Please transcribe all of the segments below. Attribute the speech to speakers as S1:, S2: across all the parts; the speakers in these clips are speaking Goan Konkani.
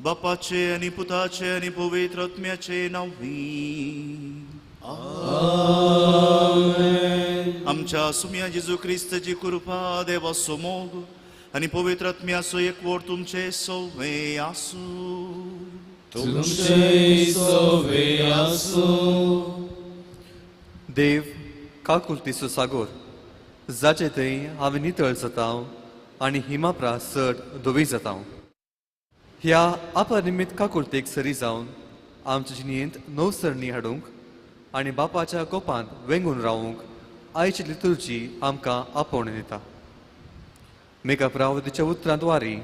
S1: बापाचे आनी पुताचे आनी पवित्र आत्म्याचे नांवी आमच्या सुम्या जेजू क्रिस्ताची कृपा, देवाचो मोग आनी पवित्र आत्म्याचो एकवट तुमचे सवे आसूं.
S2: तुमचे सवे आसूं.
S3: देव काकुलतीचो सागोर, जाचे थंय हांवें नितळ जाता आनी हिमाप्रा चड धवी जाता, ह्या अपरिमीत काकुळतेक सरी जावन आमच्या जिणेंत नवसरणी हाडूंक आनी बापाच्या गोपांत वेंगून रावूंक आयची लितुर्जी आमकां आपोवणें दिता. मेघाप्रावतीच्या उतरांद्वारी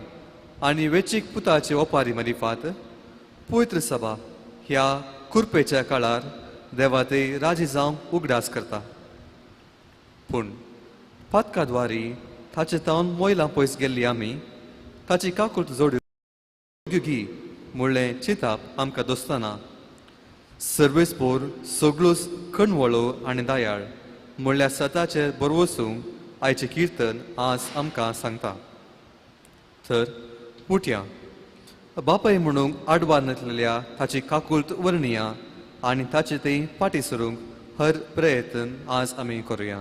S3: आनी वेचीक पुताचे ओपारी मरिफात पवित्र सभा ह्या कुरपेच्या काळार देवाते राजी जावंक उगडास करता. पूण पातकाद्वारी ताचे तावन मोयलां पयस गेल्ली आमी ताची काकूट जोड योगी म्हणलें चिंताप आमकां दोस्ताना सर्वेस्पोर सगळोच कणवळो आनी दयाळ म्हणल्यार सताचेर बरवसूंक आयचें किर्तन आज आमकां सांगता. तर उठया बापाय म्हणूंक आडवार नासलेल्या ताची काकुल्त वर्णया आनी ताचे ते फाटीं सरूंक हर प्रयत्न आज आमी करुया.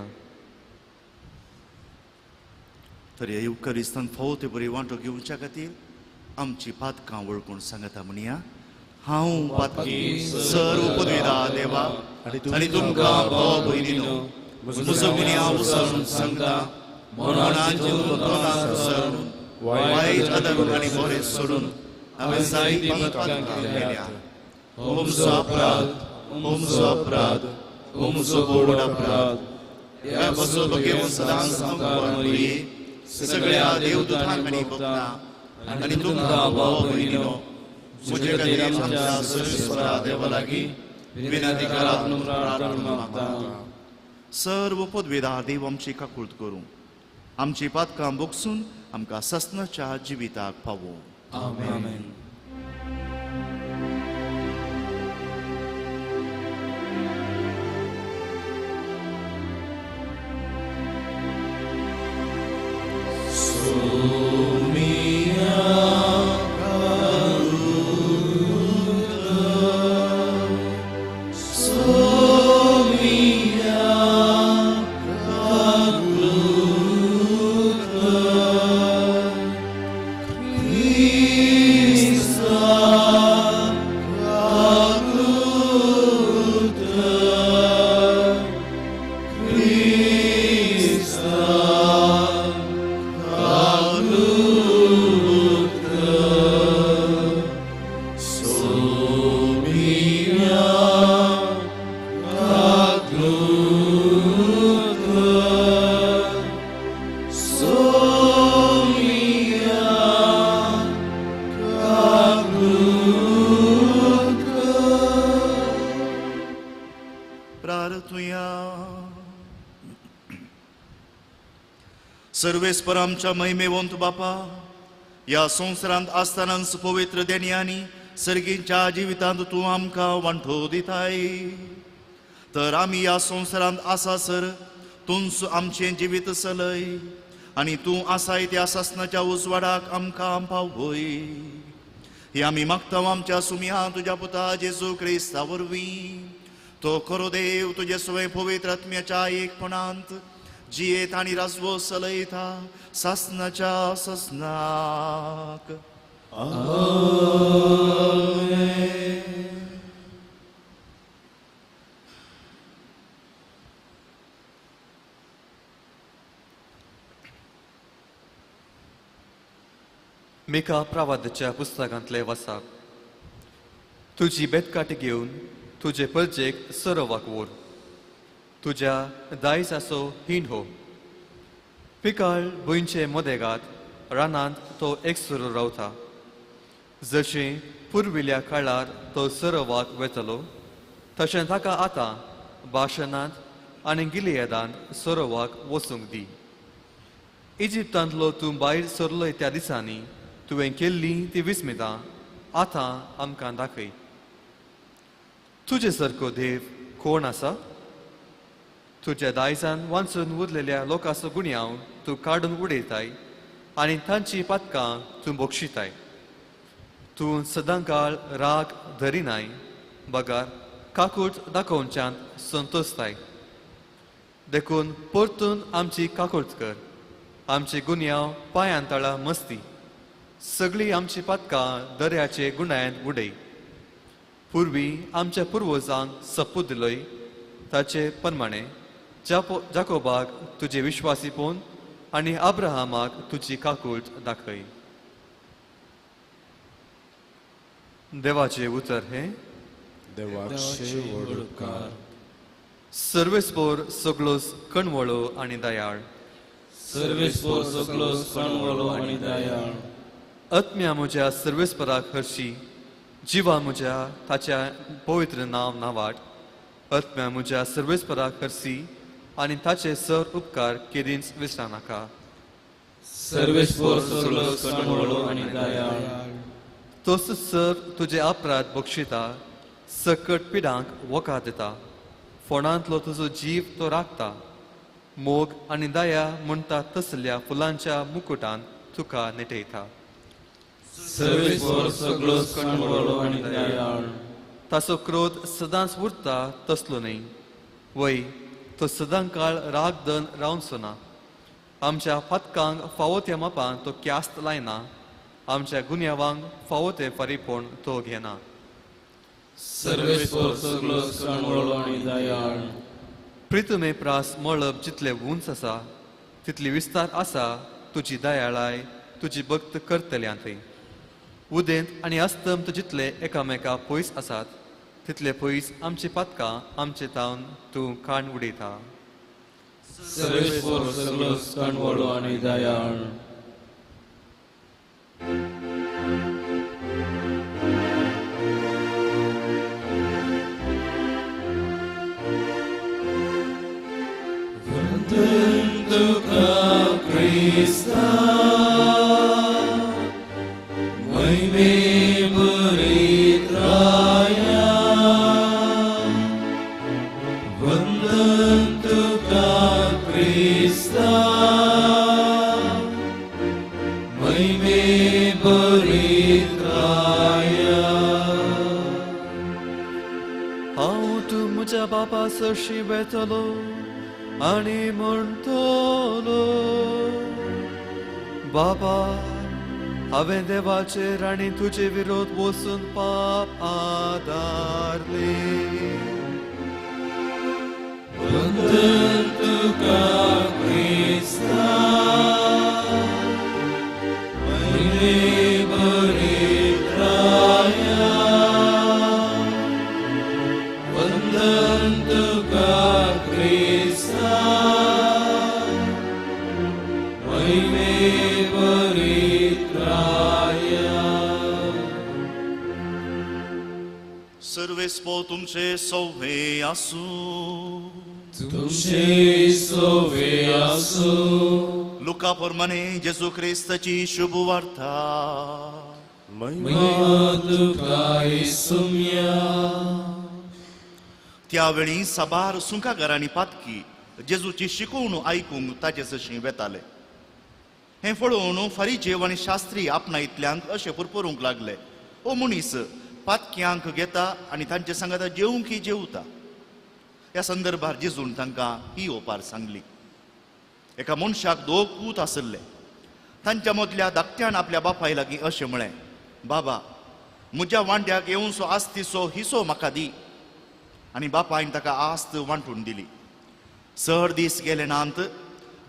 S1: तर ह्या युक्करिस्तान फावो ते बरी वांटो घेवच्या खातीर आमची पातकां वळखून सांगता म्हणया. हांव पातकी सर्व पदवेदा देवा आनी तुमकां भाव भयणीनो म्हजो गुन्यांव विसरून सांगता, मनांत विसरून वायट अदम आनी बरें सोडून हांवें जायतीं पातकां केल्या. म्हजो अपराध, म्हजो अपराध, म्हजो व्हड अपराध. ह्या पासून घेवन सदांच आमकां मरये सगळ्या देवदूतांक आनी भक्तां आनी तुमकां भाव भयणीनो म्हजे खातीर आमच्या सर्वेस्परा देवा लागीं विनंती करात म्हणून प्रार्थना मागता. सर्व पदवेदार देव आमची काकूळत करूं, आमची पातकां भोगसून आमकां ससनाच्या जिविताक पावोवं.
S2: आमेन.
S1: सर्वेस्पर आमच्या महिमेवंत बापा, ह्या संवसारांत आसतनाच पवित्र देण्यांनी सर्गीच्या जिवितांत तूं आमकां वांटो दिताय. तर आमी ह्या संवसारांत आसा सर तूंच आमचें जिवीत चलय आनी तूं आसाय त्या सासनाच्या उजवाडाक आमकां पावय. ही आमी मागता आमच्या सुम्या तुज्या पुता जेजू क्रिस्ता वरवीं. तो खरो देव तुजे सवय पवित्र आत्म्याच्या एकपणांत जियेत आनी राजवो चलयता सासनाच्या सासनाक. आमेन.
S3: मिका प्रवादाच्या पुस्तकांतले वसाप. तुजी बेतकाटी घेवन तुजे परजेक सरोवाक व्हर, तुज्या दायजाचो हीण हो. पिकाळ भुंयचे मदेगात रानांत तो एकसुरो रावता. जशें पुर्विल्ल्या काळार तो सरोवाक वेतलो तशें ताका आतां भाशणांत आनी गिलियदांत सरोवाक वचूंक दी. इजिप्तांतलो तूं भायर सरलोय त्या दिसांनी तुवें केल्ली ती विस्मितां आतां आमकां दाखय. तुजे सारको देव कोण आसा? तुज्या दायजान वांचून उरलेल्या लोकांचो गुन्यांव तूं काडून उडयताय आनी तांची पातकां तूं बक्षिताय. तूं सदांकाळ राग धरिनाय बगर काकूट दाखोवच्यांत संतोशताय. देखून परतून आमची काकूट कर, आमचे गुन्यांव पांयां तळा मस्ती, सगळीं आमची पातकां दर्याचे गुणायांत उडय. पुर्वी आमच्या पुर्वजांक सपूत दिलोय ताचे प्रमाणे जाकोबाक तुजे विश्वासीपण आनी अब्राहमाक तुजी काकूट दाखय. देवाचे उतर हें
S2: देवाचे व्हड उपकार.
S3: सर्वेस्पोर सगळोच कणवळो आनी दयाळ.
S2: सर्वेस्पोर सगळोच कणवळो आनी दयाळ.
S3: आत्म्या म्हज्या सर्वेस्पराक हरशी, जिवा म्हज्या ताच्या पवित्र नांव नावाट. आत्म्या म्हज्या सर्वेस्पराक हरशी आनी ताचे सर उपकार केदींच विसरनाका.
S2: सर्वेस्पोर सगळोच कणवळो आनी दयाळ.
S3: तोच सर तुजे अपराध बक्षिता, सकट पिडांक वखद दिता. फोंडांतलो तुजो जीव तो राखता. मोग आनी दया म्हणटा तसल्या फुलांच्या मुकुटान तुका नेटयता.
S2: सर्वेस्पोर सगळोच कणवळो आनी दयाळ.
S3: ताचो क्रोध सदांच उरता तसलो न्हय, वय तो सदां काळ राग दन रावचो ना. आमच्या पातकांक फावो त्या मापान तो क्यास्त लायना, आमच्या गुन्यांवांक फावो ते फारीपण तो घेना.
S2: सर्वेस्पोर सगळोच कणवळो आनी दयाळ.
S3: प्रितमे प्रास मळब जितले उंच आसा तितली विस्तार आसा तुजी दयाळाय तुजी भक्त करतल्या थंय. उदेंत आनी अस्तंत जितले एकामेका पयस आसात तितले पयस आमची पातकां आमचे तावन तूं काण उडयता.
S2: सर्वेस्पोर सगळोच कणवळो आनी दयाळ. वंदन तुका क्रिस्ता महिमे भरीत राया. वंदन तुका क्रिस्ता महिमे भरीत राया.
S3: हांव तूं म्हज्या बापा सरशी वेतलो आनी म्हणटलो, बाबा हांवें देवाचेर आनी तुजे विरोध वचून पाप आदारले.
S2: वंदन तुका क्रिस्ता महिमे भरीत राया. वंदन तुका क्रिस्ता महिमे भरीत राया.
S1: सर्वेस्पोर तुमचे सौवे आसूं.
S2: तुमचे सौवे आसूं.
S1: लुका प्रमाणे जेजू क्रिस्ताची शुभ वार्ता.
S2: महिमा तुका येसुम्या.
S1: त्यावेळी साबार सुंकागर आनी पातकी जेजूची शिकवण आयकूंक ताचे सशीं वेताले. हें पळोवन फारीजेव आनी शास्त्री आपणायतल्यांक अशें पुरपुरूंक लागले, ओ मनीस पातक्यांक घेता आनी तांचे सांगाता जेवंक जेवता. ह्या संदर्भार जेजून तांकां ही ओपार सांगली. एका मनशाक दोग पूत आसले. तांच्या मदल्या धाकट्यान आपल्या बापाय लागीं अशें म्हळें, बाबा म्हज्या वांट्याक येवनसो आस्तीचो हिसो म्हाका दी. आनी बापायन ताका आस्त वांटून दिली. चड दीस गेले नात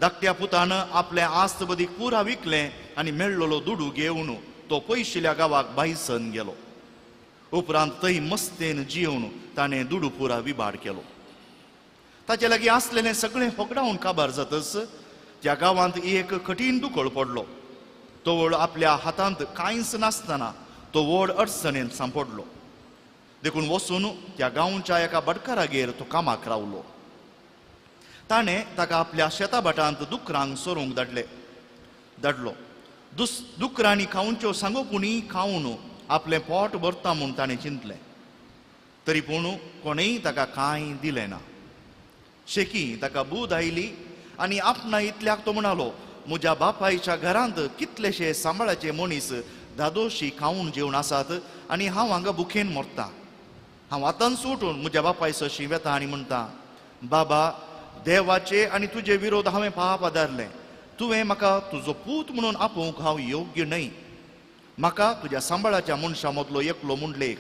S1: धाकट्या पुतान आपलें आस्त बदीक पुरा विकलें आनी मेळ्ळलो दुडू घेवन तो पयशिल्या गांवाक बायसन गेलो. उपरांत थंय मस्तेन जिवन ताणें दुडू पुरा विबाड केलो. ताचे लागीं आसलेलें सगळें होगडावन काबार जातच त्या गांवांत एक कठीण दुकळ पडलो. तवळ आपल्या हातांत कांयच नासतना तो व्हड अडचणेंत सांपडलो. देखून वचून त्या गांवच्या एका बडकारागेर तो कामाक रावलो. ताणें ताका आपल्या शेताभाटांत दुकरांक सोरूंक धाडलो. दुकरांनी खावच्यो सांगो पुणी खावन आपलें पोट भरता म्हूण ताणें चिंतलें. तरी पूण कोणेय ताका कांय दिलें ना. शेकी ताका बूद आयली आनी आपणा इतल्याक तो म्हणालो, म्हज्या बापायच्या घरांत कितलेशे सांबाळाचे मनीस धादोशी खावन जेवन आसात आनी हांव हांगा भुकेन मरता. हांव आतांच उठून म्हज्या बापाय सरशी वेता आनी म्हणटा, बाबा, देवाचे आनी तुजे विरोध हांवें पाप आदारलें. तुवें म्हाका तुजो पूत म्हणून आपोवंक हांव योग्य न्हय. म्हाका तुज्या सांबाळाच्या मनशां मदलो एकलो म्हूण लेख.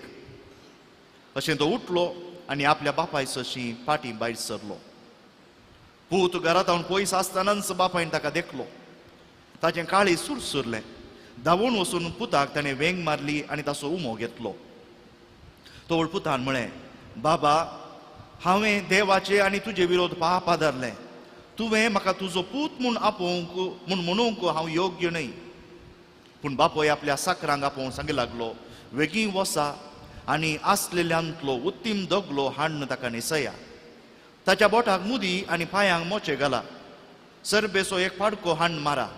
S1: अशें तो उठलो आनी आपल्या बापाय सरशी फाटीं भायर सरलो. पूत घरांत पयस आसतनाच बापायन ताका देखलो. ताचें काळीज सुरसुरलें. धांवून वचून पुताक ताणें वेंग मारली आनी ताचो उमो घेतलो. तवळ पुतान म्हळें, बाबा, हांवें देवाचे आनी तुजे विरोध पाप आदारलें. तुवें म्हाका तुजो पूत म्हूण आपोवंक म्हूण म्हणूंक हांव योग्य न्हय. पूण बापूय आपल्या साकरांक आपोवंक सांगी लागलो, वेगीं वसा आनी आसलेल्यांतलो उत्तीम दगलो हाडून ताका न्हेसया. ताच्या बोटाक मुदी आनी पांयांक मोचे घाला. सरबेचो एक पाडको हाडून मारा.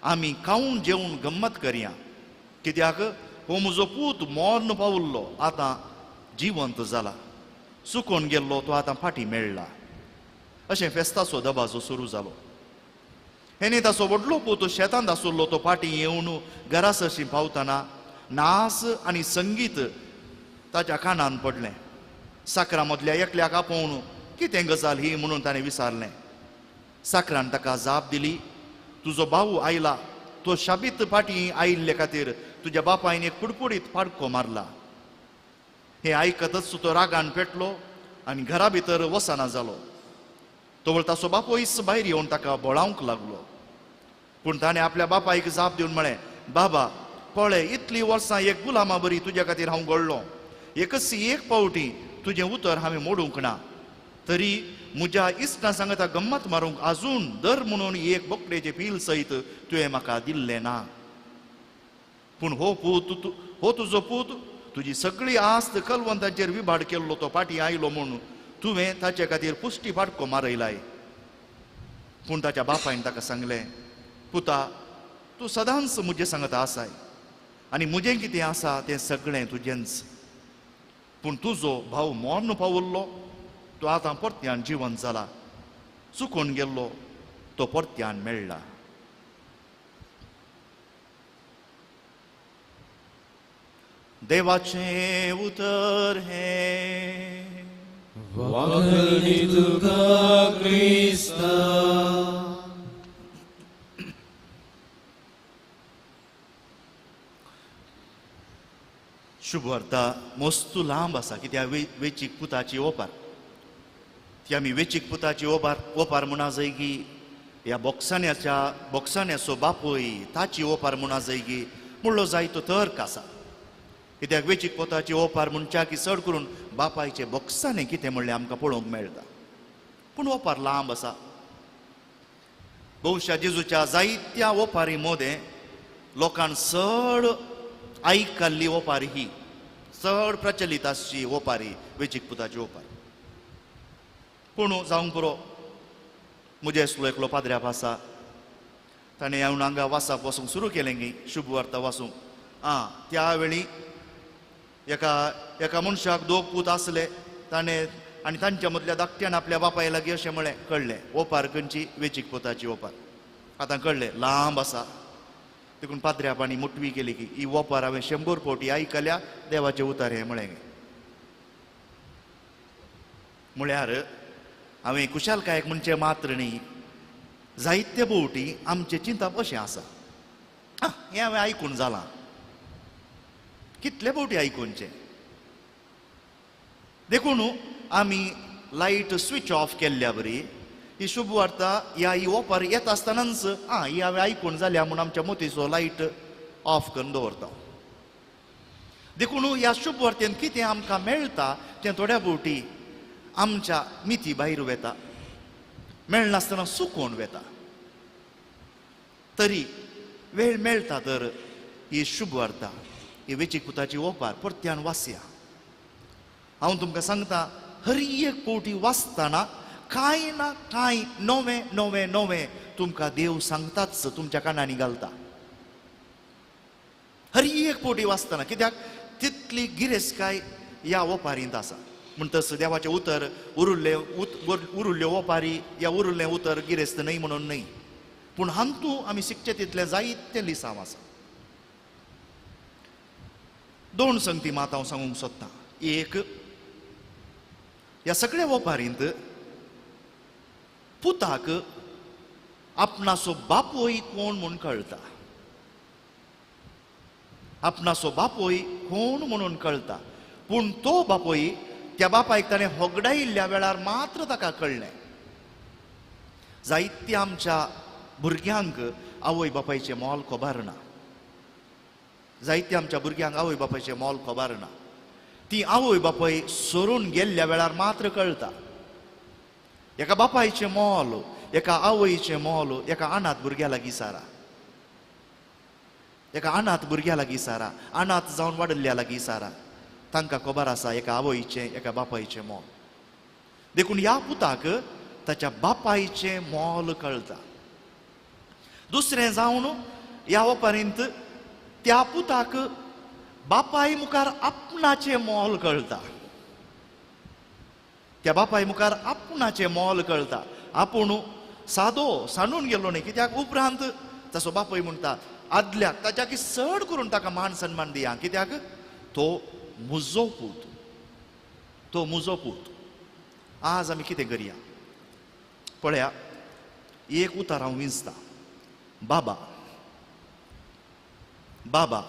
S1: आमी खावन जेवन गम्मत करया. कित्याक हो म्हजो पूत मर्ण पावल्लो आतां जिवंत जाला, चुकोन गेल्लो तो आतां फाटीं मेळ्ळा. अशें फेस्ताचो दबाजो सुरू जालो. हेणे ताचो व्हडलो पूत शेतांत आशिल्लो तो फाटीं येवन घरा सरशी पावतना नाच आनी संगीत ताच्या कानान पडलें. साकरां मदल्या एकल्याक आपोवन कितें गजाल ही म्हणून ताणें विचारलें. साकरान ताका जाप दिली, तुजो भाऊ आयला, तो शाबीत फाटीं आयिल्ले खातीर तुज्या बापायन एक पुडपुडीत पाडको मारला. हें आयकतच तो रागान पेटलो आनी घरा भितर वसना जालो. तवळ ताचो बापूयच भायर येवन ताका बोळावंक लागलो. पूण ताणें आपल्या बापायक जाप दिवन म्हळें, बाबा, पळय, इतलीं वर्सां एक गुलामा बरी तुज्या खातीर हांव गळ्ळो. एकच एक पावटी तुजें उतर हांवें मोडूंक ना. तरी म्हज्या इश्टां सांगता गम्मत मारूंक आजून दर म्हणून एक बोकडेचें पील सयत तुवें म्हाका दिल्लें ना. पूण हो पूत, हो तुजो पूत तुजी सगळी आस्त कलवंतांचेर विभाड केल्लो तो फाटीं आयलो म्हूण तुवें ताचे खातीर पुश्टी फाटको मारयलाय. पूण ताच्या बापायन ताका सांगलें, पुता, तूं सदांच म्हजें सांगता आसाय आनी म्हजें कितें आसा तें सगळें तुजेंच. पूण तुजो भाव मर्ण पावल्लो तो आतां परत्यान जिवन जाला, चुकोन गेल्लो तो परत्यान मेळ्ळा. देवाचें उतर हें.
S2: वागणी तुका क्रिस्ता.
S1: शुभवार्ता मस्तू लांब आसा, कित्याक वेचीक पुताची ओपार. ती आमी वेचीक पुताची ओपार ओपार म्हणा जाय की ह्या बोक्साण्याचो बापूय ताची ओपार म्हणा जाय की म्हणलो जायतो तर्क आसा. कित्याक वेचीक पुताची ओपार म्हणच्या की चड करून बापायचे बोक्साणे कितें म्हणलें आमकां पळोवंक मेळटा. पूण ओपार लांब आसा. बहुशा जेजूच्या जायत्या ओपारी मोदें लोकांक चड आयकल्ली ओपार ही चड प्रचलीत आसची ओपारी वेचीक पुताची ओपार. पूण जावंक पुरो, म्हजे आसलो एकलो पाद्र्याप आसा, ताणें येवन हांगा वाचप वाचूंक सुरू केलें गी शुभवार्ता वाचूंक. आं, त्या वेळी एका एका मनशाक दोग पूत आसले. ताणें आनी तांच्या मदल्या धाकट्यान आपल्या बापाय लागीं अशें म्हळें, कळ्ळें ओपार खंयची वेचीक पुताची ओपार. आतां कळ्ळें लांब आसा. देखून पाद्र्यापांनी मुटवी केली की ही ओपार हांवें 100 फावटी आयकल्या, देवाचें उतर हें म्हळें. म्हळ्यार हांवें खुशालकायेक म्हणचें मात्र न्ही, जायते फावटी आमचें चिंतप अशें आसा, आं हें हांवें आयकून जालां, कितले फावटी आयकुनचें. देखून आमी लायट स्विच ऑफ केल्ल्या बरी ही शुभवार्ता ह्या ही ओपार येता आसतनाच आं ही हांवें आयकून जाल्या म्हूण आमच्या मोतीचो लायट ऑफ करून दवरता. देखून ह्या शुभ वार्तेन कितें आमकां मेळटा तें थोड्या भोवटी आमच्या मिती भायर वेता, मेळनासतना सुकोवन वेता. तरी वेळ मेळटा तर ही शुभ वार्ता, ही वेचीक पुताची ओपार परत्यान वाचया. हांव तुमकां सांगता, हर एक फावटी वाचतना कांय ना कांय नवें नवें नवें तुमकां देव सांगताच, तुमच्या कानांनी घालता. हर एक फावटी वाचतना, कित्याक तितली गिरेस्तकाय ह्या ओपारींत आसा. म्हणटच देवाचें उतर उरुल्लें उरुल्ल्यो ओपारी या उरुल्लें उतर गिरेस्त न्हय म्हणून न्हय, पूण हातूं आमी शिकचें तितलें जायतें लिसांव आसा. दोन संगती मात हांव सांगूंक सोदतां. एक, ह्या सगळ्या ओपारींत पुताक आपणाचो बापूय कोण म्हूण कळटा, आपणाचो बापूय कोण म्हणून कळटा. पूण तो बापूय त्या बापायक ताणें होगडायिल्ल्या वेळार मात्र ताका कळ्ळें. जायत्या आमच्या भुरग्यांक आवय बापायचें मोल खबर ना, जायत्या आमच्या भुरग्यांक आवय बापायचें मोल खबर ना. ती आवय बापाय सरून गेल्ल्या वेळार मात्र कळटा. एका बापायचें मोल, एका आवयचें मोल एका अनाथ भुरग्या लागीं सारा, एका अनाथ भुरग्या लागीं सारा, अनाथ जावन वाडिल्ल्या लागीं सारा, तांकां खबर आसा एका आवयचें एका बापायचें मोल. देखून ह्या पुताक ताच्या बापायचें मोल कळटा. दुसरें जावन ह्या ओपारींत त्या पुताक बापाय मुखार आपणाचें मोल कळटा, त्या बापाय मुखार आपणाचें मोल कळटा. आपूण सादो सांडून गेलो न्हय, कित्याक उपरांत तसो बापूय म्हणटा आदल्याक ताच्या की चड करून ताका मान सन्मान दिया, कित्याक तो म्हजो पूत, तो म्हजो पूत. आज आमी कितें करया पळया, एक उतार हांव विंचता, बाबा. बाबा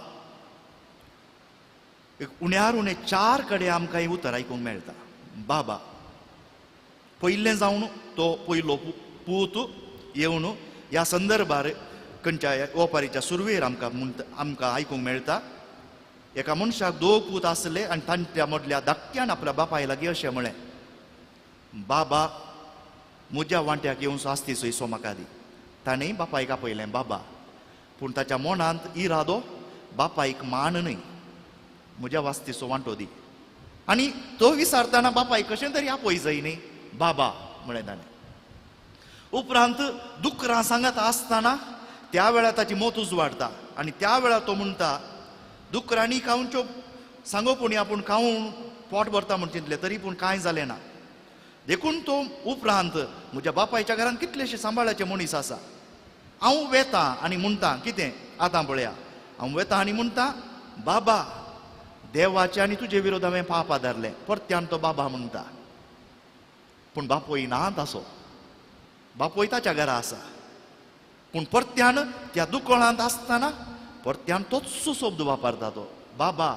S1: एक उण्यार उणें 4 कडेन आमकां हें उतर आयकूंक मेळटा. बाबा पयलें जावन तो पयलो पूत येवन ह्या संदर्भार खंयच्या ओपारीच्या सुरवेर आमकां आमकां आयकूंक मेळटा. एका मनशाक 2 पूत आसले आनी तांच्या मदल्या धाकट्यान आपल्या बापाय लागीं अशें म्हळें, बाबा म्हज्या वांट्याक येवन आस्तीचो हिसो म्हाका दी. ताणें बापायक आपयलें बाबा, पूण ताच्या मनांत इरादो बापायक मान न्हय, म्हज्या वास्तीचो वांटो दी. आनी तो विचारतना बापायक कशें तरी आपय जाय न्ही, बाबा म्हळें ताणें. उपरांत दुकरां सांगत आसतना त्या वेळार ताची मत उजवाडटा आनी त्या वेळार तो म्हणटा, दुकरांनी खावच्यो सांगो पूण आपूण खावन पोट भरता म्हूण चिंतलें, तरी पूण कांय जालें ना. देखून तो उपरांत म्हज्या बापायच्या घरांत कितलेशे सांबाळाचे मनीस आसा, हांव वेता आनी म्हणटा कितें आतां पळया, हांव वेता आनी म्हणटा बाबा देवाचे आनी तुजे विरोध हांवें पाप आदारलें. परत्यान तो बाबा म्हणटा, पूण बापूय ना तासो, बापूय ताच्या घरा आसा. पूण परत्यान त्या दुकळांत आसतना परत्यान तोच शब्द वापरता तो बाबा,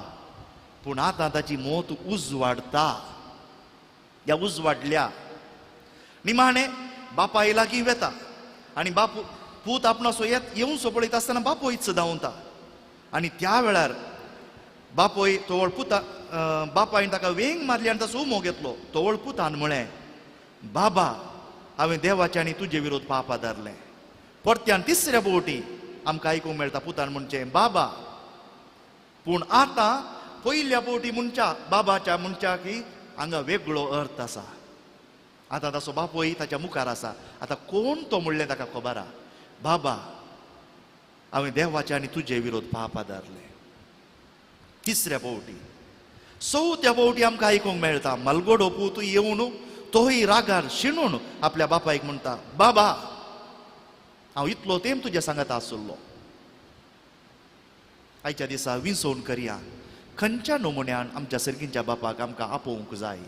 S1: पूण आतां ताची मत उजवाडटा, ह्या उजवाडल्या. निमाणें बापाय लागीं वेता आनी बापू पूत आपणासो येत येवचो पळयता आसतना बापूयच धांवता आनी त्या वेळार बापूय तोवळ पुता बापायन ताका वेंग मारली आनी ताचो उमो घेतलो. तोवळ पुतान म्हळें, बाबा हांवें देवाचे आनी तुजे विरोध पाप आदारलें. परत्यान तिसऱ्या बोटी आमकां आयकूंक मेळटा पुतान म्हणचें बाबा, पूण आतां पयल्या बोटी म्हणच्या बाबाच्या म्हणच्या की हांगा वेगळो अर्थ आसा. आतां ताचो बापूय ताच्या मुखार आसा, आतां कोण तो म्हणलें ताका खबर आसा, बाबा हांवें देवाचे आनी तुजे विरोध पाप आदारले. तिसऱ्या पावटी चवथ्या पावटी आमकां आयकूंक मेळटा मलगोडो पूत येवन तोय रागार शिणून आपल्या बापायक म्हणटा, बाबा हांव इतलो तेम तुज्या सांगाता आसलो. आयच्या दिसा विंचोवन करया खंयच्या नमुन्यान आमच्या सर्गींच्या बापाक आमकां आपोवंक जाय.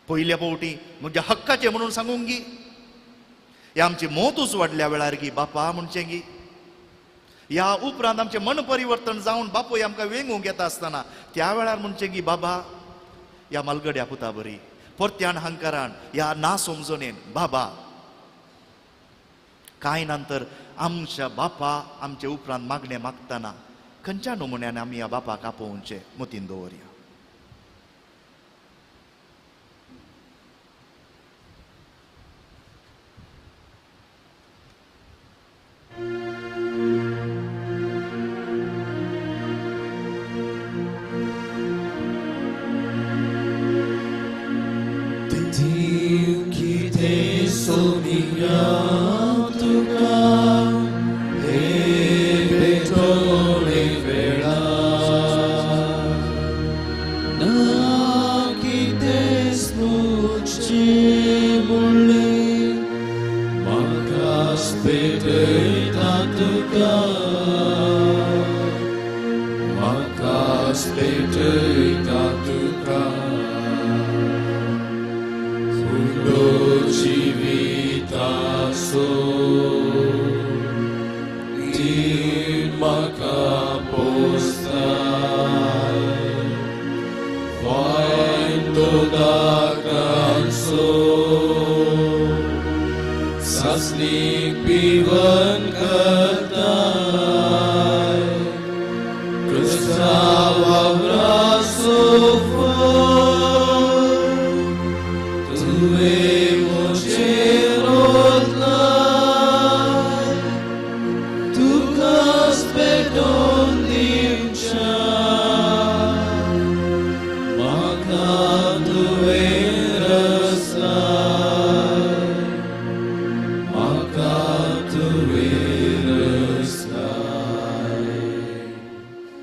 S1: पयल्या पावटी म्हज्या हक्काचें म्हणून सांगूंक गी, हे आमची मोतूच वाडल्या वेळार गी बापा म्हणचें गी, ह्या उपरांत आमचें मन परिवर्तन जावन बापूय आमकां वेंगूंक येता आसतना त्या वेळार म्हणचें की बाबा ह्या मालगड्या पुता बरी, परत्यान हंकारान ह्या ना समजणेन बाबा. कांय नंतर आमच्या बापा आमचे उपरांत मागणें मागतना खंयच्या नमुन्यान आमी ह्या बापाक आपोवचें मतीन दवरया.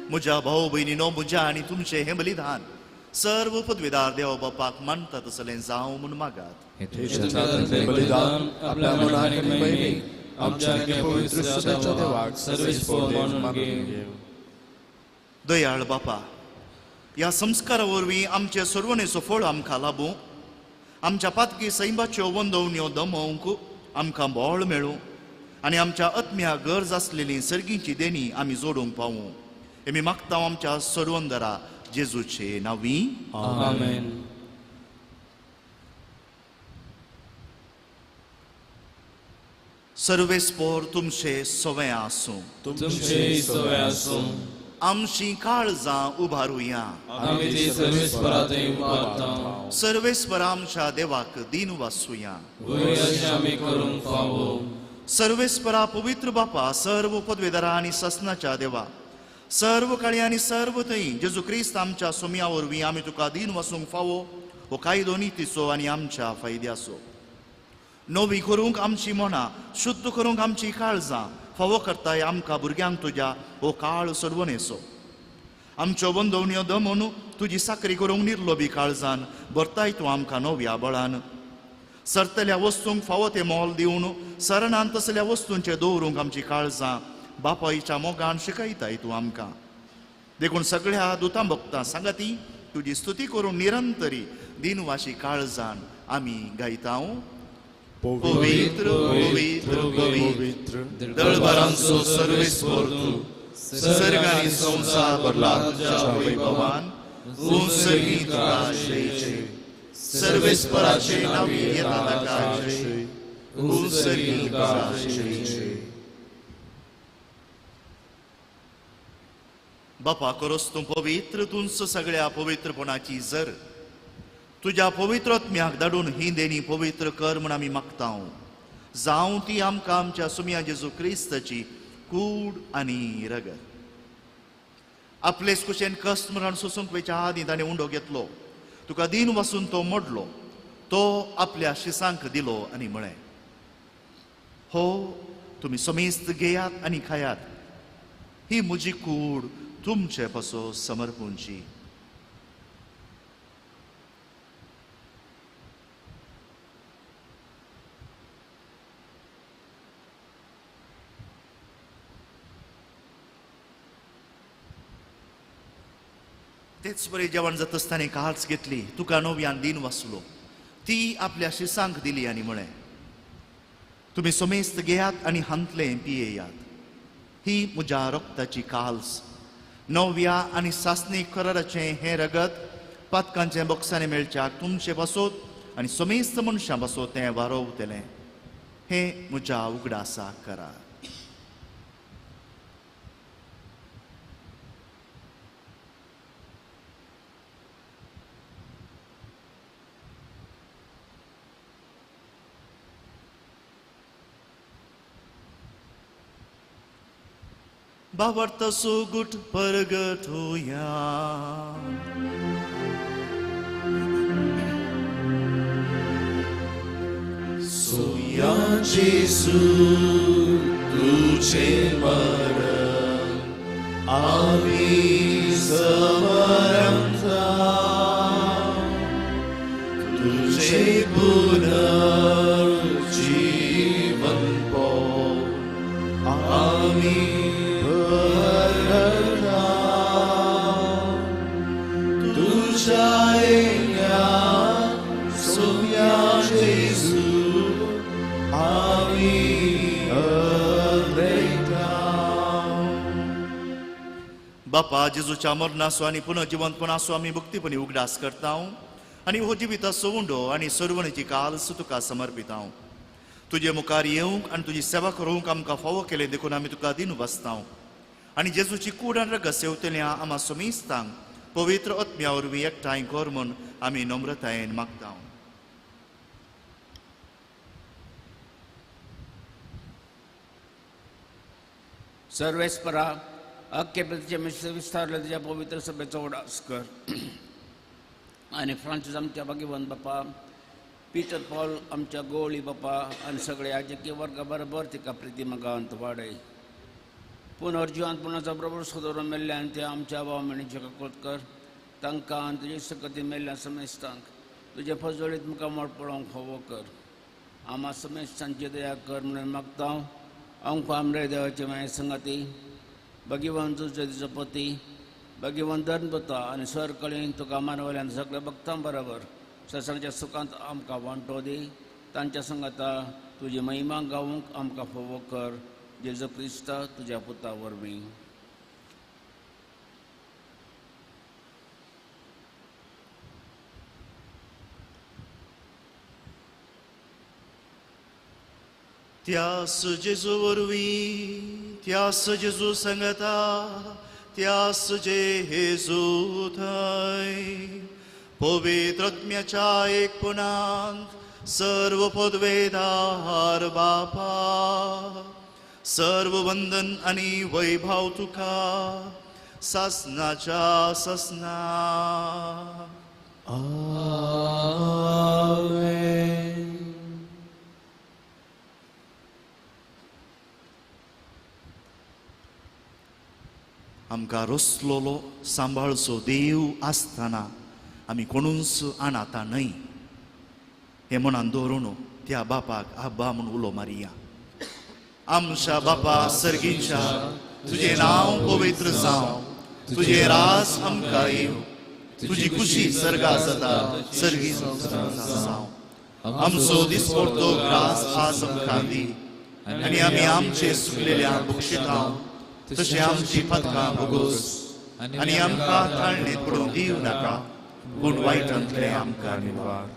S1: म्हज्या भाव भयणीनो, म्हज्या आनी तुमचें हें बलिदान सर्व पदवीदार देव बापाक मानता तसलें जावं म्हूण मागात.
S2: बलिदान आपल्या मनाक आनी महिमेक आमच्या पवित्र देवाक सर्वेस्पर मानून घे.
S1: दयाळ बापा, ह्या संस्कारा वरवीं आमचे सर्वणेचो फळ आमकां लाबूं, आमच्या पातकी सैमाच्यो वंदवण्यो दमोवंक आमकां बळ मेळूं आनी आमच्या आत्म्या गरज आसलेली सर्गीची देणी आमी जोडूंक पावूं. आमी मागता आमच्या सर्वंदरा जेजूचे नांवी,
S2: आमेन.
S1: सर्वेस्पर तुमचे सवे आसूं,
S2: तुमचे सवे आसूं.
S1: आमची काळजां उबारुया,
S2: आमी ती सर्वेस्परा थंय उबारता.
S1: सर्वेस्पर आमच्या देवाक दीन वासुया,
S2: वय अशें आमी करूंक फावो.
S1: सर्वेस्परा पवित्र बापा, सर्व पदवेदारा आनी ससनाच्या देवा, सर्व काळी आनी सर्व थंय जेजू क्रिस्त आमच्या सोम्या वरवीं आमी तुका दीन वसूंक फावो हो कायदो नितीचो आनी आमच्या फायद्याचो. नवी करूंक आमची मनां, शुद्ध करूंक आमची काळजां फावो करताय आमकां भुरग्यांक तुज्या हो काळ सर्वनेचो. आमच्यो बंदवण्यो दमोन तुजी साकरी करूंक निर्लोबी काळजान भरताय तूं आमकां नव्या बळान. सरतल्या वस्तूंक फावो तें मोल दिवन सरणान तसल्या वस्तूंचें दवरूंक आमची काळजां बापायच्या मोगान शिकयताय तूं आमकां. देखून सगळ्या दुतां भक्तां सांगाती तुजी स्तुती करून निरंतरी दिनवाशी काळजान आमी गायता. पवित्र पवित्र पवित्र दळभरांचो सर्वेस्पर तूं, सर्ग आनी संवसार भरला तुज्या वैभवान, उंचगी तुका जय जय. सर्वेस्पराचे नांवी येता ताका जय, उंचगी तुका जय जय. बापा करोस तूं पवित्र, तुंच सगळ्या पवित्रपणाची जर तुज्या पवित्र आत्म्याक धाडून ही देणी पवित्र कर म्हूण आमी मागता. जावं ती आमकां आमच्या सुमया जेजू क्रिस्ताची कूड आनी रगत. आपलेच कुशेन कश्ट मरण सोसूंक वयच्या आदीं ताणें उंडो घेतलो, तुका दीन वासून तो मोडलो, तो आपल्या शिसांक दिलो आनी म्हळें, हो तुमी समेस्त घेयात आनी खायात, ही म्हजी कूड तुमचे पासो समर्पूंची. तेच बरे जेवण जाता आसतना काळच घेतली, तुका नव्यान दीन वाचलो, ती आपल्या शिसांक दिली आनी म्हळें, तुमी समेस्त घेयात आनी हांतलें पियेयात, ही म्हज्या रक्ताची काल्स, नव्या आनी सासणी कराराचें हें रगत पातकांचें बक्षांनी मेळच्याक तुमचे पासत आनी समेस्त मनशां पासत तें वारोवतलें. हें म्हज्या उगडासा करात. भावार्थाचो गुट परगट होया.
S4: सोया जेजू तुझे मरण आमी समरमता, तुझे पुनर्जीवन आमी भरता, तुझ्या येण्या सोम्या जेजू आमी अद्वैता.
S1: बापा जेजूच्या मरणाचो आनी पुनर्जिवंतपणाचो आमी भक्तीपणी उगडास करता आनी हो जिविताचो उंडो आनी सर्वणीची कालस तुका समर्पिता. तुजे मुखार येवंक आनी तुजी सेवा करूंक आमकां फावो केलें देखून आमी तुका दिनू बसता आनी जेजूची कूड आनी रगत सेवतल्या आमा समेस्तांक पवित्र आत्म्या वरवीं एकठांय कर म्हूण आमी नम्रतायेन मागता.
S5: सर्वेस्परा अख्खे पृथ्वीचे विस्तारले तुज्या पवित्र सभेचो उडास कर आनी फ्रांसीस आमच्या भाग्यवंत बापा, पीटर पॉल आमच्या गोवळी बापा आनी सगळे राजकीय वर्गा बरोबर तिका प्रिती मगांत वाडय. पुनर्जिवांत पुणाचो बरोबर सोदरून मेल्ल्यान ते आमच्या भाव भयणीचे काकूट कर, तांकां आनी तुजे सकती मेल्ल्या समेस्तांक तुजे फजोळीत मुखामळ पळोवंक फावो कर. आमा समेस्तांची दया कर म्हणून मागता. आमकां आमरे देवाचे माये संगाती भगिवन तुजो तिचो पती भगिवन धर्मपुता आनी स्वर कळीन तुका मानवल्यान सगळ्या भक्तां बरोबर संवसाराच्या सुखांत आमकां वांटो दी. तांच्या संगाता तुजी महिमा गावंक आमकां फावो कर. जेजू क्रिस्ता तुज्या पुता वरवीं.
S1: त्यास जेजू वरवीं, त्यास जेजू संगता, त्यास जेजू थंय पवित्र आत्म्याच्या एकपणांत सर्व पदवेदार बापा, सर्व वंदन आनी वैभव तुका सासनाच्या सासना.
S2: आमेन.
S1: आमकां रसलोलो सांबाळचो देव आसतना आमी कोणूच अनाथा न्हय हें मनान दवरून त्या बापाक आब्बा म्हूण उलो मारिया. आमच्या बापा सर्गीच्या, तुजें नांव पवित्र जावं, तुजें राज आमकां येवं, तुजी खुशी सर्गा जाता सर्गी जावं. आमचो दिसपडतो ग्रास आज आमकां दी आनी आमी आमचे सुकलेल्या बक्षितां तशें आमची पदकां भोगोस आनी आमकां ताळणेंत पडूंक दिवं नाका, पूण वायटांतलें आमकां निवार.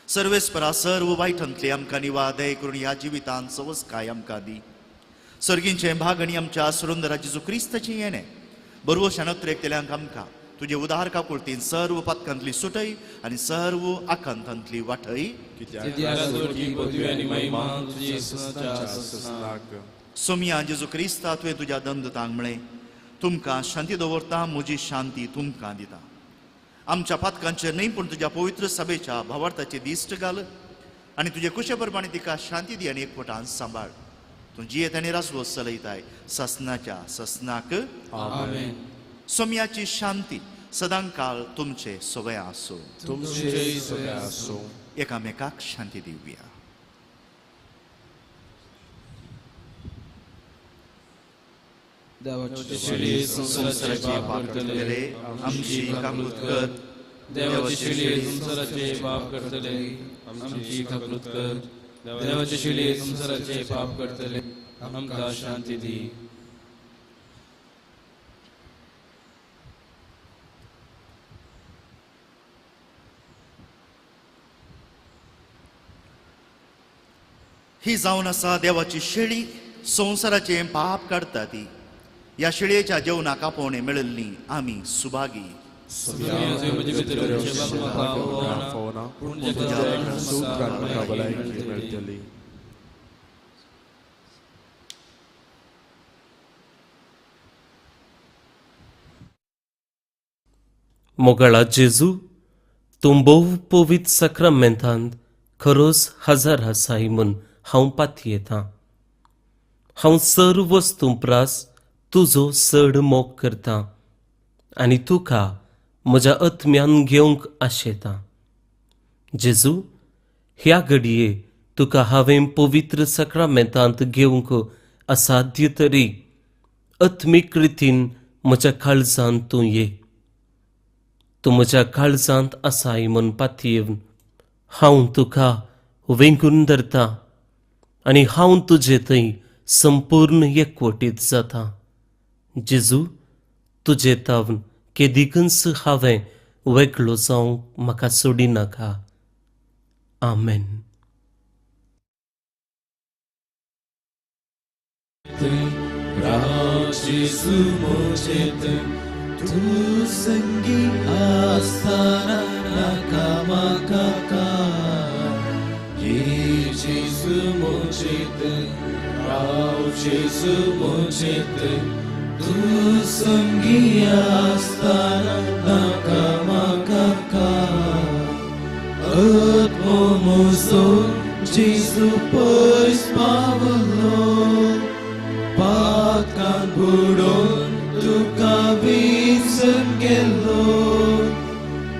S1: सर्वेस्परा सर्व वायटांतलें आमकां निवार दय करून ह्या जिवितांत सवसकाय आमकां दी. सर्गींचें भाग आनी आमच्या सुरुंदरा जेजू क्रिस्ताचें येणें बरवशान अत्रेकतल्यांक आमकां तुजे उदार काकुळतीन सर्व पातकांतली सुटय आनी सर्व आकांतांतली वाटय. सोमया जेजू क्रिस्ता तुवें तुज्या दंदतांक म्हळें, तुमकां शांती दवरता, म्हजी शांती तुमकां दिता. आमच्या पातकांचेर न्हय पूण तुज्या पवित्र सभेच्या भावार्थाचे दिश्ट घाल आनी तुजे कुशे प्रमाणे तिका शांती दी आनी एकवटान सांबाळ. तूं जियेत आनी राजवस चलयताय ससनाच्या ससनाक.
S2: आमेन.
S1: सोमयाची शांती सदांकाळ तुमचे सवय आसूं.
S4: तुमचे सवय आसूं.
S1: एकामेकाक शांती दिवया.
S2: संवसाराचे पाप करतले आमची काकूत कर. देवाचे शिळये संवसाराचे पाप करतले आमची काकूत कर. देवाचे शिळये संवसाराचे पाप करतले आमकां शांती दी.
S1: ही जावन आसा देवाची शेळी, संवसाराचें पाप काडटा ती. ह्या शेळयेच्या जेवणाक आपोवणें मेळिल्ली आमी सुभागी.
S6: मोगाळा जेजू, तूं भोव पवित्र साक्रामेंतांत खरोच हजर आसाय म्हूण हांव पातयेतां. हांव सर्व वस्तूं प्रास तुजो चड मोग करतां आनी तुका म्हज्या आत्म्यान घेवंक आशेतां. जेजू, ह्या घडये तुका हांवें पवित्र साक्रामेंतांत घेवंक असाध्य तरी आत्मीक रितीन म्हज्या काळजांत तूं ये. तूं म्हज्या काळजांत आसाय म्हूण पातयेवन हांव तुका वेंगून धरता आनी हांव तुजे थंय संपूर्ण एकवटीत जाता. जेजू, तुजे तावन केदिकूच हांवें वेगळो जावंक म्हाका सोडिनाका. आमेन.
S4: तूं संगी आसतना नाका म्हाका काय. ये जेजू म्हजें राव जेजू म्हजें, तूं संगी आसतना नाका म्हाका काय. आत्मो म्हजो जेजू पयस पावलो, पातकान बुडोवन तुका विसरून गेलो.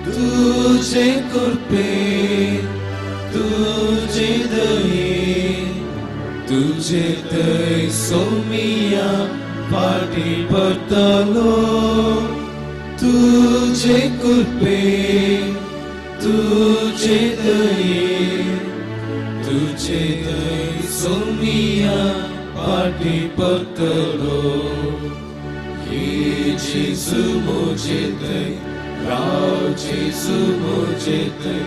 S4: तुजे कृपेन तुजे दयेन तुजे थंय सोमिया फाटीं परतलो. तुजे कृपेन तुजे दयेन तुजे थंय सोमिया फाटीं परतलो. ये जेजू म्हजे थंय राव जेजू म्हजे थंय,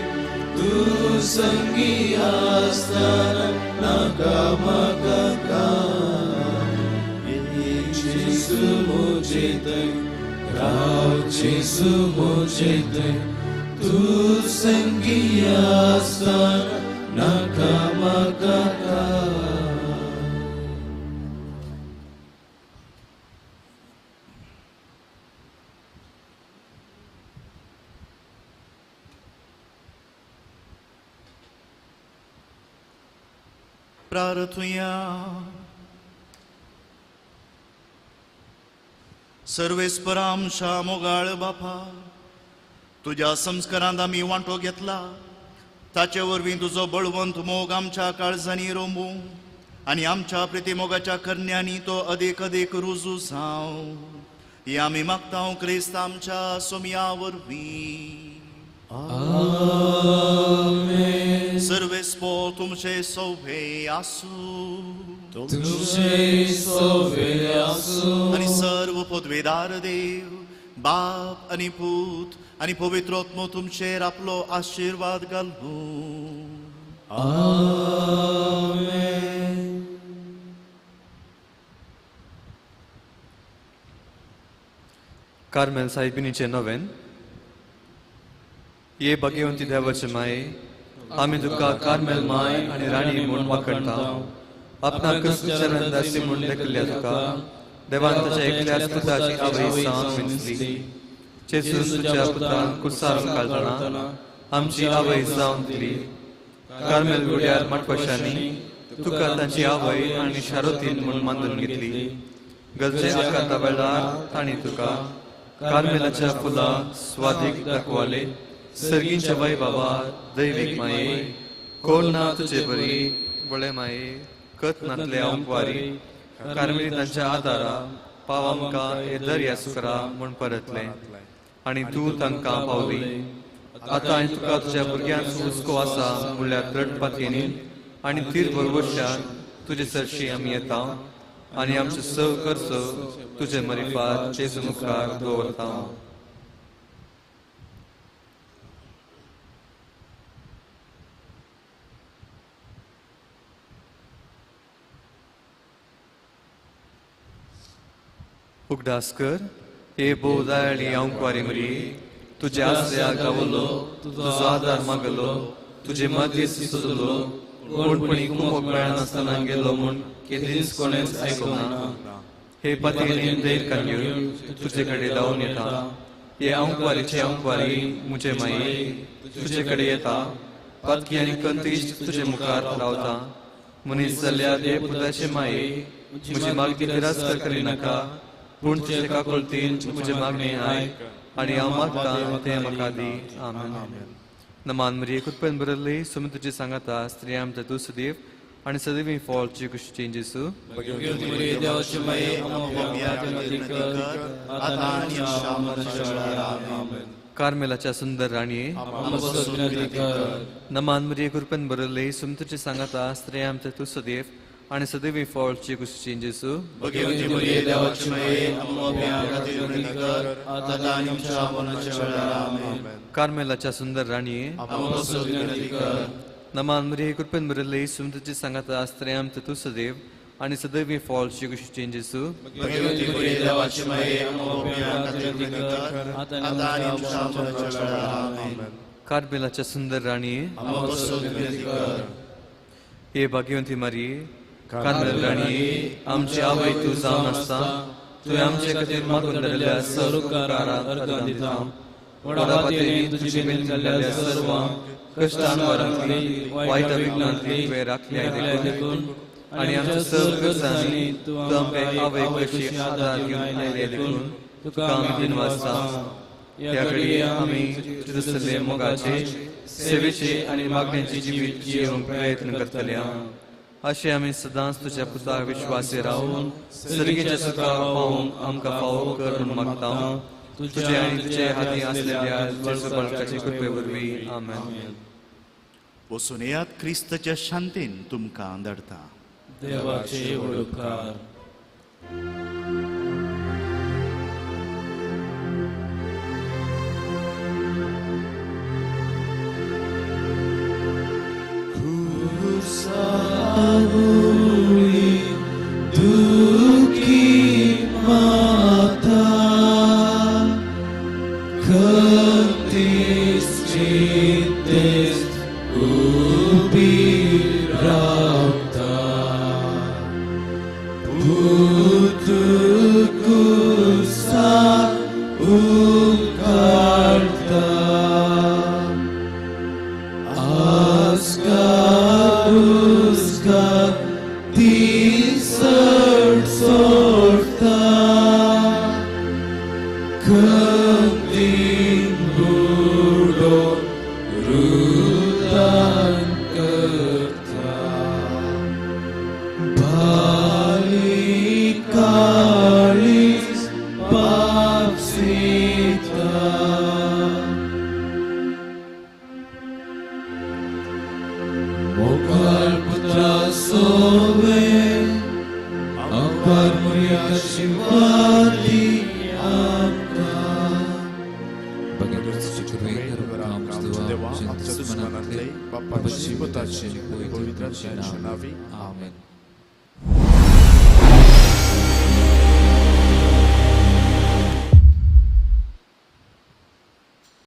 S4: तूं संगी आसतना नाका म्हाका काय. ये जेजू म्हजे थंय राव जेजू म्हजे थंय, तूं संगी आसतना नाका म्हाका काय.
S1: प्रार्थुया. सर्वेस्परा आमच्या मोगाळ बापा, तुज्या संस्कारांत आमी वांटो घेतला, ताचे वरवीं तुजो बळवंत मोग आमच्या काळजांनी रोंबू आनी आमच्या प्रितीमोगाच्या करण्यांनी तो अदीक अदीक रुजू जावं, हें आमी मागता क्रिस्त आमच्या सोमया वरवीं.
S4: आमेन.
S1: सर्वेस्पो तुमचे सोभे आसूं,
S4: तुमचे सोभे आसूं.
S1: आनी सर्व पदवेदार देव बाप आनी पूत आनी पवित्र आत्मो तुमचेर आपलो आशिर्वाद घालूं.
S4: आमेन.
S3: कार्मेल साहिबिनीचें नवेन. ये भाग्यवंती देवाचे माये, आमी तुका कार्मेल माय आनी राणी म्हूण वाखणटा. आपणा क्रिस्त चरणदासी म्हूण देखल्या तुका देवान ताच्या एकल्याच पुताची आवय जावन विंचली. जेजून तुज्या पुतान कुर्सार घालतना आमची आवय जावन दिली. कार्मेल गुड्यार माटपाशांनी तुका तांची आवय आनी शारोतीन म्हूण मानून घेतली. गरजे आकांता वेळार तांणी तुका कार्मेलाच्या फुलां स्वादीक दाखवाले. सर्गींच्या बाय बाबा दैवीक माये, कोण ना तुजे बरी बळे माये, कत नातले अंकवारी कार्मेलितांच्या आदारा पाव आमकां हे दर्या सुकरा म्हूण परतले आनी तूं तांकां पावली. आतां हांवें तुका तुज्या भुरग्यांक हुस्को आसा म्हणल्यार द्रढ पातयेनी आनी तीर भरवशान तुजे सरशी आमी येता आनी आमचो सव खर्च तुजे मरिफात जेजू मुखार दवरता. उगडास कर हे भोव दयाळी हांव मरी, तुज्या आसऱ्या गावलो, तुजो आदार मागलो, तुजे मध्यस्थी सोदलो, कोणपणी कुमोक मेळनासतना गेलो म्हूण केदींच कोणेंच आयकूंक ना. हे पातयेन धैर्य घेवन तुजे कडेन धांवून येता. हे अंकवारीचे अंकवारी मुझे माये तुजे कडेन येता पातकी आनी कंतीश तुजे मुखार रावता. मनीस जाल्ल्या देव पुताचे माये म्हजी मागणी तिरस्कार करिनाका, पूण तुजे काकुळतीन म्हजें मागणें आयक आनी हांव मागतां तें म्हाका दी. आमेन. नमान मरिये, कृपेन भरिल्ली, सुमी तुजी सांगाता, स्त्रियां भितर तूं सदैव आनी सदैवी फळ तुजे कुशीचें जेजू. कार्मेलाच्या सुंदर राणये, नमान मरिये, कृपेन भरिल्ली, सुमी तुजी सांगाता, स्त्रियां भितर तूं सदैव आनी सदैवी फळ तुजे कुशीचें जेजू. कार्मेलाच्या सुंदर राणये, नमान मरिये, कृपेन भरिल्ली, सुमी तुजी सांगाता, स्त्रियां भितर तूं सदैव आनी सदैवी फळ तुजे कुशीचें जेजू. कार्मेलाच्या सुंदर राणये, हे भाग्यवंती मारिये, कार्मेल राणये, आमची आवय तूं जावन आसता, तुवें आमचे खातीर मागून धरिल्ल्या सर्व उपकारांक अर्गां दिता. व्हडा पातयेन तुजी बेन जाल्ल्या सर्व कश्टांतली वायट विघ्नांतली तुवें राखल्या देखून आनी आमच्या सर्व गरजांनी तूं आमकां आवय कशी आदार घेवन आयले देखून तुका आमी दिनवासता. ह्या घडये आमी तुजे मोगाचे, सेवेचे आनी मागण्याचे जिवीत जियेवंक प्रयत्न करतले. अशें आमी सदांच तुज्या पुताक विश्वासी रावून सर्गीच्या सुखा पावोवंक आमकां फावो कर म्हूण मागता, तुजे आनी तुजे हाती आसलेल्या जेजू बाळकाचे कृपे वरवीं. आमेन.
S1: वचून येयात, क्रिस्ताच्या शांतीन तुमकां धाडटा.
S2: देवाचे उपकार.
S4: दुखी माता खंतीस चिंतेस उबी रावता, पूत कुसा उकाळता, आस्कार उस्कार ती सड सोडता, खंतीन बुडो रुदान करता, बारी काळीज पापसिता. मोगाळ पुत्रा सोवे अंबर मुर्या शिवाली आमकां.
S7: आमच्या दुस्मनांतले बापाचे, पुताचे, पवित्र आत्म्याच्या नांवी. आमेन.